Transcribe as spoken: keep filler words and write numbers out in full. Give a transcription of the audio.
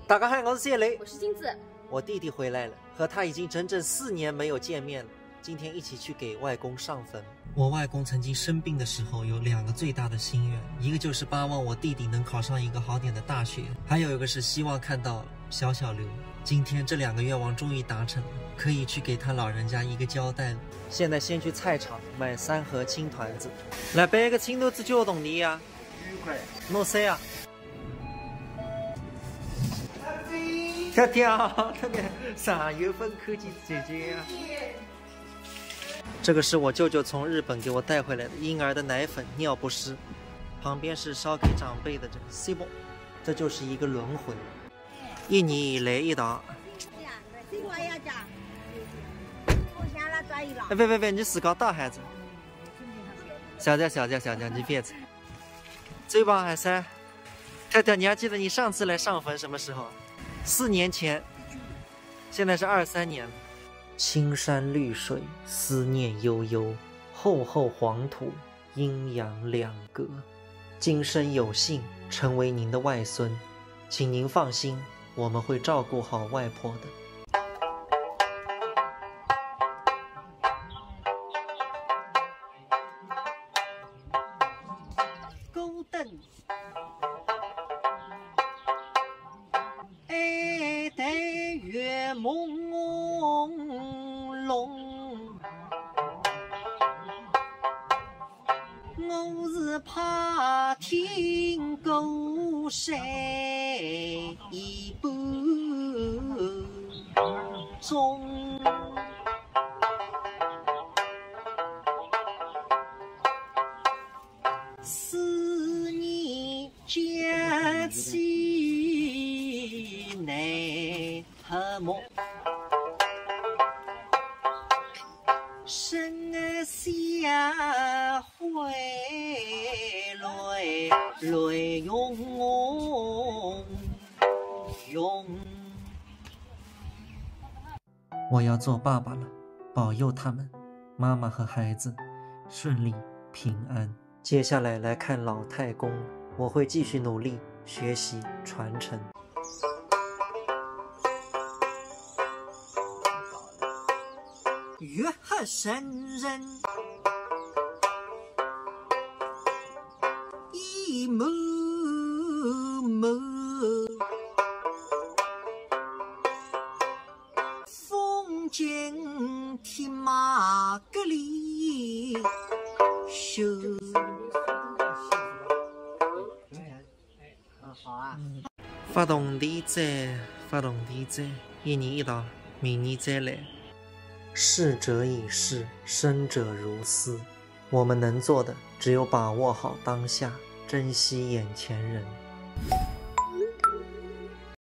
大家好，我是谢雷。我是金子。我弟弟回来了，和他已经整整四年没有见面了。今天一起去给外公上坟。我外公曾经生病的时候，有两个最大的心愿，一个就是巴望我弟弟能考上一个好点的大学，还有一个是希望看到小小刘。今天这两个愿望终于达成了，可以去给他老人家一个交代了。现在先去菜场买三盒青团子，来买一个青团子，多少钿呀？十块。侬谁啊？跳跳，那个三月份科技姐姐啊。这个是我舅舅从日本给我带回来的婴儿的奶粉、尿不湿，旁边是烧给长辈的这个 C 波，这就是一个轮回，一年一来一趟。这个要讲，我想了转一了。哎，别别别，你自家带孩子，小姐小姐小姐，你别走，嘴巴还塞。跳跳，你还记得你上次来上坟什么时候？四年前，现在是二三年了。青山绿水，思念悠悠，厚厚黄土，阴阳两隔。今生有幸成为您的外孙，请您放心，我们会照顾好外婆的。孤灯。 我要做爸爸了，保佑他们，妈妈和孩子顺利平安。接下来来看老太公，我会继续努力学习传承。越黑神人，一幕幕。 风景天马格里秀。发动地址，发动地址，一年一趟，明年再来。逝者已逝，生者如斯。 我们能做的只有把握好当下，珍惜眼前人。